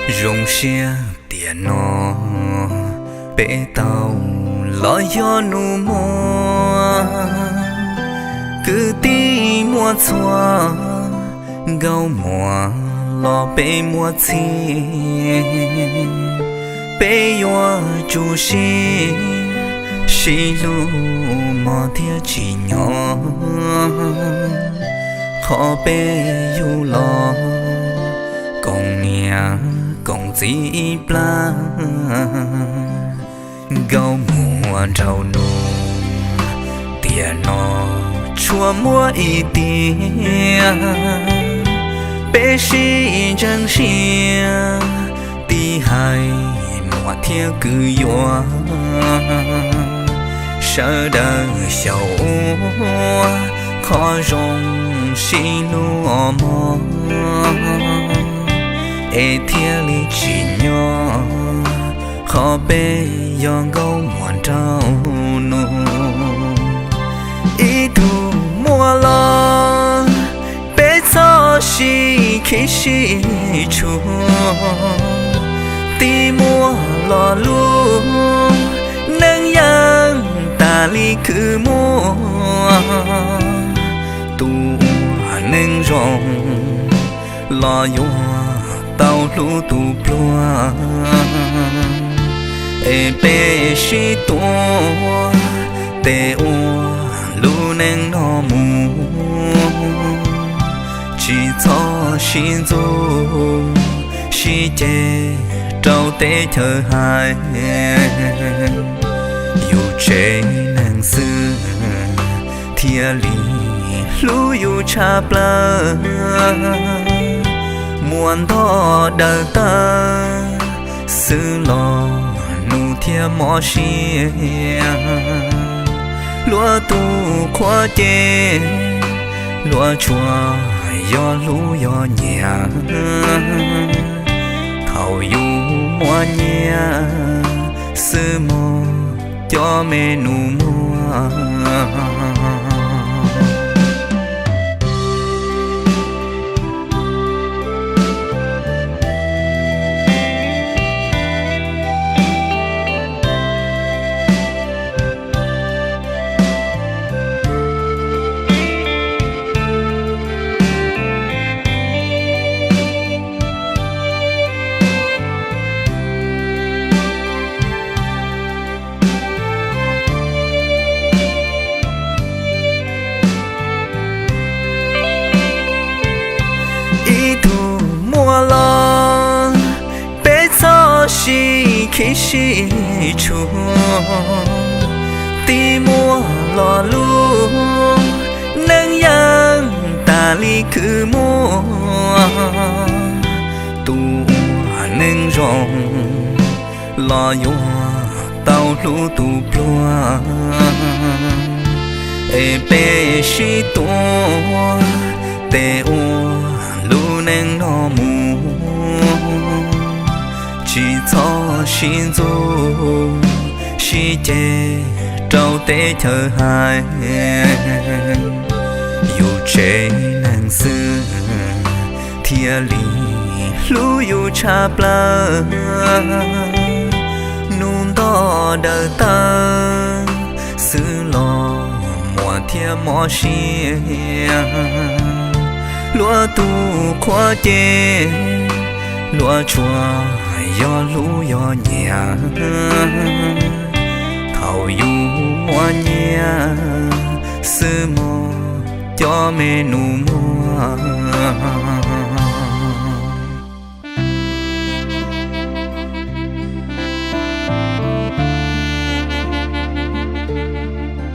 Zoo siab tiam no peb tau los yog nus muag, kwv tij muaj txhua, nkauj muam los peb muaj txhij. Peb yuav tsum sib, sib hlub mog thiaj tsim nyog. Qhov peb yug los koom niam koom txiv ib plab, nkauj muam nraug nus tiam no tshuav muaj ib tiag. Peb sib ntseeg siab, tij hais muam thiab kwv yuav, sawv daws xyaum ua qhov zoo, sib hlub os mog, es thiaj li tsim nyog. Qhov peb yog nkauj muam nraug nus, ib tug muaj los peb txhob sib khib sib tshua, tij muaj los lub neej yeej tas li khwv muaj. Tus neeg zoo los yuav tau hlub tus pluag, es peb sib tuav tes ua lub neej no mus, tsis txhob sib ntxub sib ceg rau teb chaws hais. Yus tsev neeg xwb thiaj li hlub yus tshaj plaws, muaj ntog daws tawv xwb los nus thiaj mob siab. Luag tus qhuab ceg, luag tshua yog hlub yog nyiam, thaum yus muaj nyiaj xwb mog cov me nus muag. Ib tug muaj los peb txhob sib khib sib tshua, tij muaj los lub neej yeej tas li khwv muaj. Tus neeg zoo los yuav tau hlub tus pluag, es peb sib tuav tes ua lub neej no mus, tsis txhob sib ntxub sib ceg rau teb chaws hais. Yus tsev neeg xwb thiaj li hlub yus tshaj plaws, nus ntog daws tawv xwb los muaj thiaj mob siab. Luag tus qhuab ceg, luag tshua yog hlub yog nyiam, thaum yus muaj nyiaj xwb mog cov me nus muag.